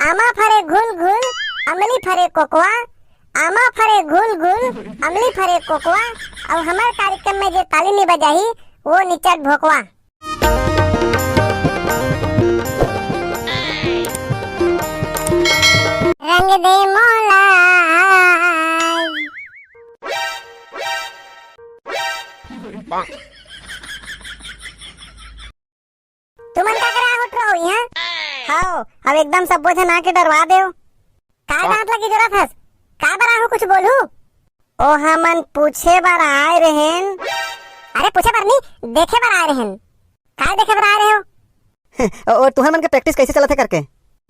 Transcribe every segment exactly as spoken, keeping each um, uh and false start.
आमा फरे घुल घुल, अमली फरे कोकवा। आमा फरे घुल घुल, अमली फरे कोकवा। अउ हमर कार्यक्रम में जे ताली नी बजाही, वो निचट भोकवा। रंग दे मोला। तुमन का करा उठ रहो यहाँ? हाओ, अब एकदम सब बोझ ना के डरवा देव। का हाँ। दांत लगी जरा फंस? का बर आहू, कुछ बोलू? ओ, हमन पूछे बर आए रहेन। अरे, पूछे बर नी, देखे बर आए रहेन। काय देखे बर आए रहे हो? ओ, ओ, तुहर मन के प्रैक्टिस कैसे चलत हे करके?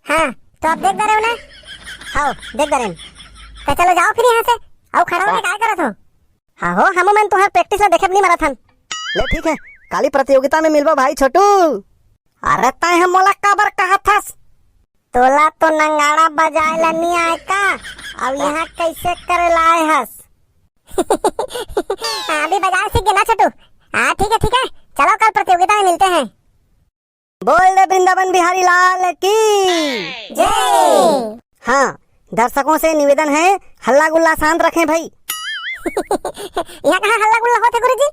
हाँ, तो अब देख डरे हो ना? हाओ, देख डरे। तो चलो जाओ फिर यहाँ से। आओ, खड़ा होके काय करत हो? हाँ हो, हमू मन तुहार प्रैक्टिस ला देखे बर नी मरत हन। ले ठीक है, काली प्रतियोगिता में मिलबो भाई छोटू। अरे तैं ह मोला काबर कहत हस? तोला तो नंगाड़ा बजाए ला नी आए का? अब हाँ। यहाँ कैसे करे ला आए हस? हाँ, अभी बजाए सीख गे ना छोटू। हाँ, ठीक है, ठीक है, चलो कल प्रतियोगिता में मिलते हैं। बोल दे वृंदावन बिहारी लाल की जय। हाँ, दर्शकों से निवेदन है, हल्ला गुल्ला शांत रखें भाई। यहाँ कहाँ हल्ला गुल्ला होथे गुरुजी?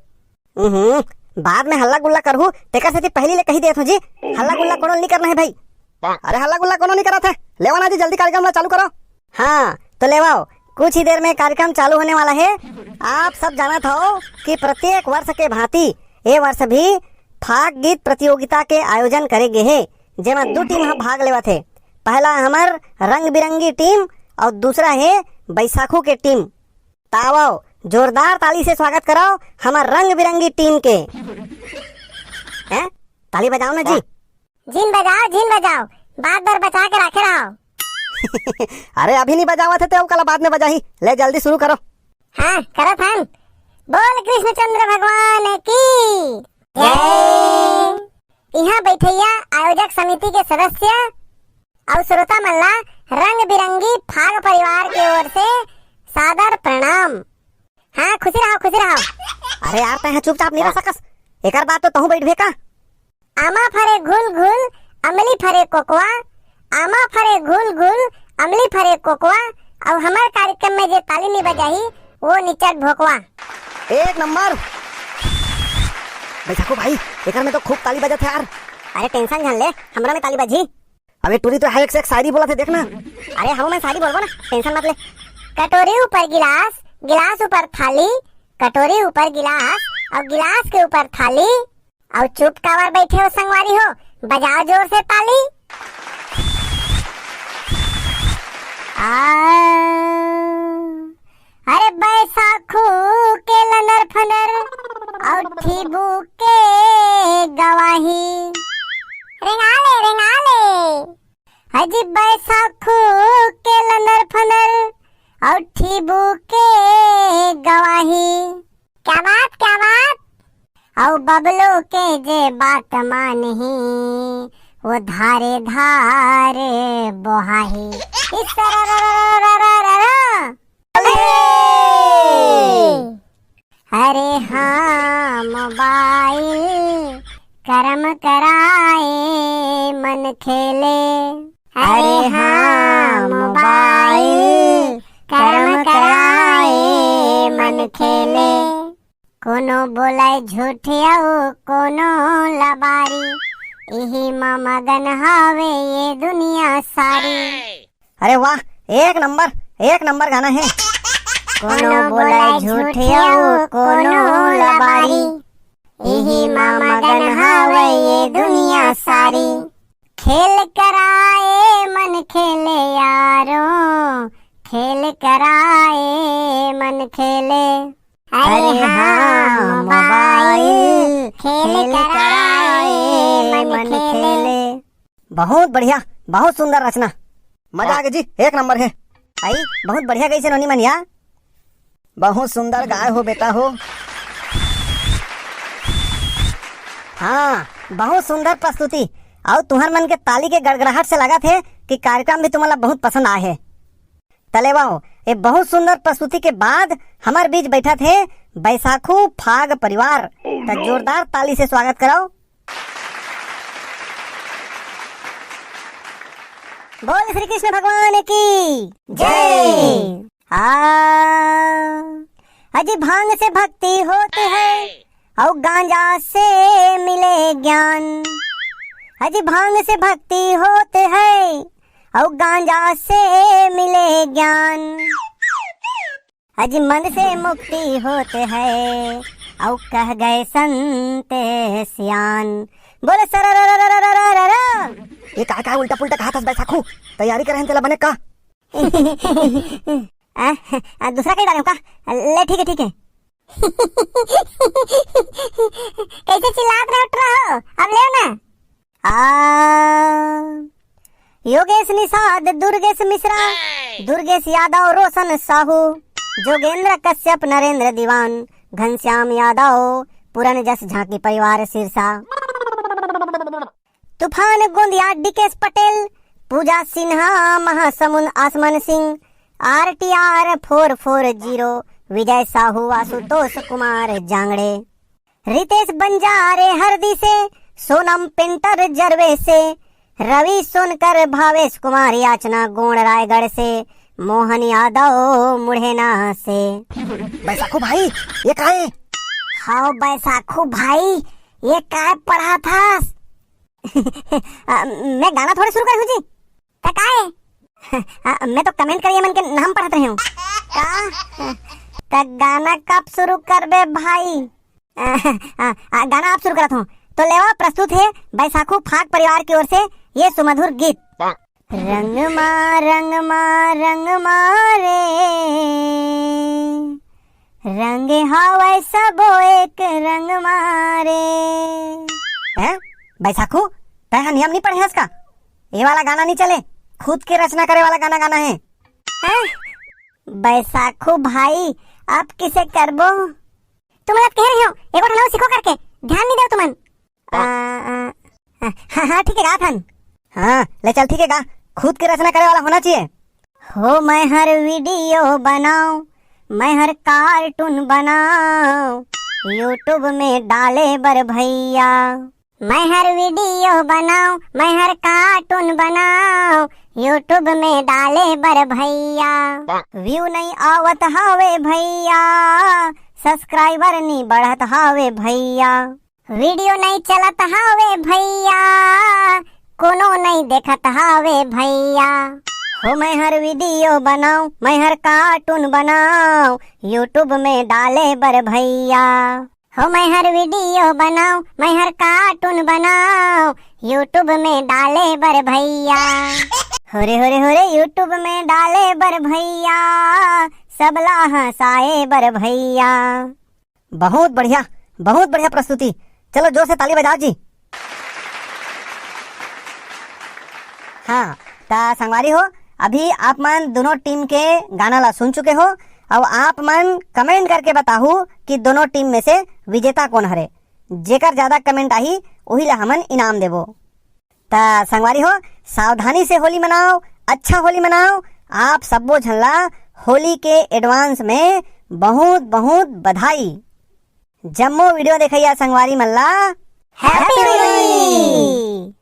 हम्म, बाद में हल्ला गुल्ला करहू, तेकर सेती पहली ले कही देत हूँ जी, हल्ला गुल्ला कोनो नी करना है भाई। अरे हल्ला गुल्ला कोनो नी करत है, लेवा ना जी, जल्दी कार्यक्रम ला चालू करो। हाँ, तो लेवाओ, कुछ ही देर में कार्यक्रम चालू होने वाला है। आप सब जानत हो कि प्रत्येक वर्ष के भांति ए वर्ष भी फाग गीत प्रतियोगिता के आयोजन करे गे हे, जेमा दू टीम ह भाग लेवत हे। पहला हमर रंग बिरंगी टीम और दूसरा हे बैसाखू के टीम। तावो, जोरदार ताली से स्वागत कराओ हमर रंग बिरंगी टीम के। हैं? ताली बजाओ ना जी। झिन बजाओ, झिन बजाओ, बात बर बचा के राखे रहो। अरे अभी नी बजावत हे ते अउ काला बाद में बजाही। ले जल्दी शुरू करो। हाँ, करत हन। बोल कृष्णचंद्र भगवान की जय। इहाँ बैठैया आयोजक समिति के सदस्य अउ श्रोता मन ला रंग बिरंगी फाग परिवार के ओर से सादर प्रणाम। हाँ, खुशी रहो, खुशी रहो। अरे यार, तैं ह चुपचाप नहीं रह सकस। एकर बाद तो तहूँ बैठबे का? आमा फरे घुल घुल, अमली फरे कोकवा। आमा फरे घुल घुल, अमली फरे कोकवा। अउ हमर कार्यक्रम में जे ताली नहीं बजाही, वो निचट भोकवा। एक नंबर। बैसाखू भाई, एकर में तो खूब ताली बजत है यार। अरे tension झन ले, हमरा में ताली बजही। अबे टूरी तो है एक से एक शायरी बोलत हे, देख ना। अरे हम मैं शायरी बोलबो ना, tension मत ले। कटोरी ऊपर गिलास, गिलास ऊपर थाली, कटोरी ऊपर गिलास और गिलास के ऊपर थाली। और चुप काबर बैठे हो संगवारी हो, बजाओ जोर से ताली। आ, अरे बैसाखू के लनर फनर और ठीबू के गवाही। रेंगाले, रेंगाले। हजी बैसाखू के लनर फनर और ठीबू के गवाही। क्या बात, क्या बात। अउ बबलू के जे बात मानही, वो धारे धारे बोहाही। इस तरह। अरे हाँ मोबाइल करम कराए मन खेले। अरे हाँ मोबाइल करम कराए मन खेले। कोनो बोलाय झूठ अउ कोनो लबारी, इही म मगन हवे ये दुनिया सारी। अरे वाह, एक नंबर, एक नंबर गाना है। कोनो बोलाय झूठ अउ कोनो लबारी, इही म मगन हवे ये दुनिया सारी। खेल कराए मन खेले यारो, खेल कराए मन खेले। अरे हाँ मोबाइल खेल कराए मन खेले। बहुत बढ़िया, बहुत सुंदर रचना। मजा आ गया जी, एक नंबर है। आई, बहुत बढ़िया गई से नोनी मनिया। बहुत सुंदर गाए हो बेटा हो। हाँ, बहुत सुंदर प्रस्तुति। अउ तुहर मन के ताली के गड़गड़ाहट से लगत हे कि कार्यक्रम भी तुमन ला बहुत पसंद आए हे। त लेवाओ, ये बहुत सुंदर प्रस्तुति के बाद हमर बीच बैठत हे बैसाखू फाग परिवार। त जोरदार ताली से स्वागत कराओ। बोल श्री कृष्ण भगवान की जय। हाँ, अजी भांग से भक्ति होत है और गांजा से मिले ज्ञान। अजी भांग से भक्ति होत है और गांजा से मिले ज्ञान। अजी मन से मुक्ति होत है और कह गए संत सियान। बोले सर। ये का का उल्टा पुल्टा कहा था बैसाखू? तैयारी करे हैं तेला बने का? आ, आ, दूसरा कहीं डाले का? ले ठीक है, ठीक है। कैसे चिल्लात रहे उठ रहा हो, अब ले ना। आ, योगेश निषाद, दुर्गेश मिश्रा, दुर्गेश यादव, रोशन साहू, जोगेंद्र कश्यप, नरेंद्र दीवान, घनश्याम यादव, पूरन जस झांकी परिवार सिरसा। तूफान गोंदिया, डीकेएस पटेल, पूजा सिन्हा, महासमुंद, आसमान सिंह, आरटीआर फोर फोर जीरो, विजय साहू, आशुतोष कुमार जांगड़े, रितेश बंजारे हरदी से, सोनम पेंटर जरवे से, रवि सोनकर, भावेश कुमार याचना गोंड रायगढ़ से, मोहन यादव मुढ़ेना से। बैसाखू भाई, ये का है? हाव बैसाखू भाई, ये काय पढ़ा था? मैं गाना थोड़े शुरू करूँ जी। त काय? मैं तो कमेंट करिए मन के नाम पढ़त रहे हूँ। का? त गाना कब शुरू करबे भाई? आ, आ, आ, गाना आप शुरू करत हो। तो लेवा प्रस्तुत है बैसाखू फाग परिवार की ओर से ये सुमधुर गीत। रंग मा रंग मा रंग मा रे, रंग हवै सबो एक रंग मा रे। हैं? बैसाखू, तै हा नियम नहीं पढ़े हस का? ये वाला गाना नहीं चले, खुद के रचना करे वाला गाना गाना है। हैं? बैसाखू भाई, अब किसे करबो? तुम लोग कह रहे हो, एगो ठन अउ सीखो करके, ध्यान नहीं दो तुमन। आ, आ, हाँ, हाँ, ठीक है, गा थन। हाँ, ले चल, ठीक है, गा। खुद के रचना करे वाला होना चाहिए। हो मैं हर वीडियो बनाओ, मैं हर कार्टून बनाओ, YouTube में डाले बर भैया। मैं हर वीडियो बनाओ, मैं हर कार्टून बनाओ, YouTube में डाले बर भैया। व्यू नहीं आवत हावे भैया, सब्सक्राइबर नहीं बढ़त हावे भैया। वीडियो नहीं चलत हावे भैया, कोनो नहीं देखत हावे भैया। हो मैं हर वीडियो बनाओ, मैं हर कार्टून बनाओ, YouTube में डाले बर भैया। हो मैं हर वीडियो बनाओ, मैं हर कार्टून बनाओ, YouTube में डाले बर भैया। हो रे हो रे हो रे, YouTube में डाले बर भैया, सबला हंसाए बर भैया। बहुत बढ़िया, बहुत बढ़िया प्रस्तुति। चलो जोर से ताली बजाओ जी। हाँ, त संगवारी हो, अभी आप मन दोनों टीम के गाना ला सुन चुके हो, अउ आप मन कमेंट करके बताहू कि दोनों टीम में से विजेता कोन हरे। जेकर ज्यादा कमेंट आही, उही ला हमन इनाम देबो। त संगवारी हो, सावधानी से होली मनाओ, अच्छा होली मनाओ। आप सब्बो झन ला होली के एडवांस में बहुत बहुत बधाई। जम्मो वीडियो देखइया संगवारी मन ला Happy Holi।